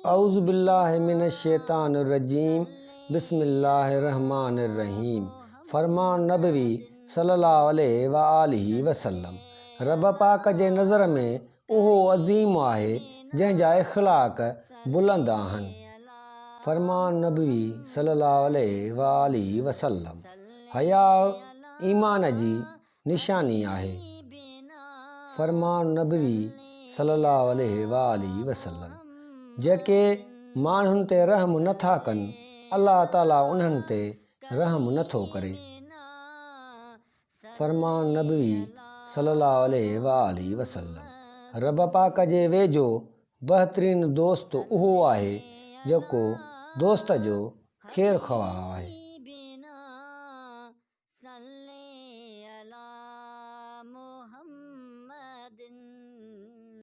اعوذ بالله من الشيطان الرجيم بسم الله الرحمٰن الرحيم فرمان نبوي صلي الله عليه واٰله وسلم رب پاڪ جي نظر ۾ اهو عظيم آهي جنهن جا اخلاق بلند آهن. فرمان نبوي صلي الله عليه واٰله وسلم حياء ايمان جي نشاني آهي. فرمان نبوي صلي الله عليه واٰله وسلم جيڪي ماڻهن تي رحم نه ٿا ڪن الله تعالي انهن تي رحم نه ٿو ڪري. فرمان نبوي صلي الله عليه واٰله وسلم رب پاڪ جي ويجهو بهترين دوست اهو آهي جيڪو دوست جو خير خواهه آهي.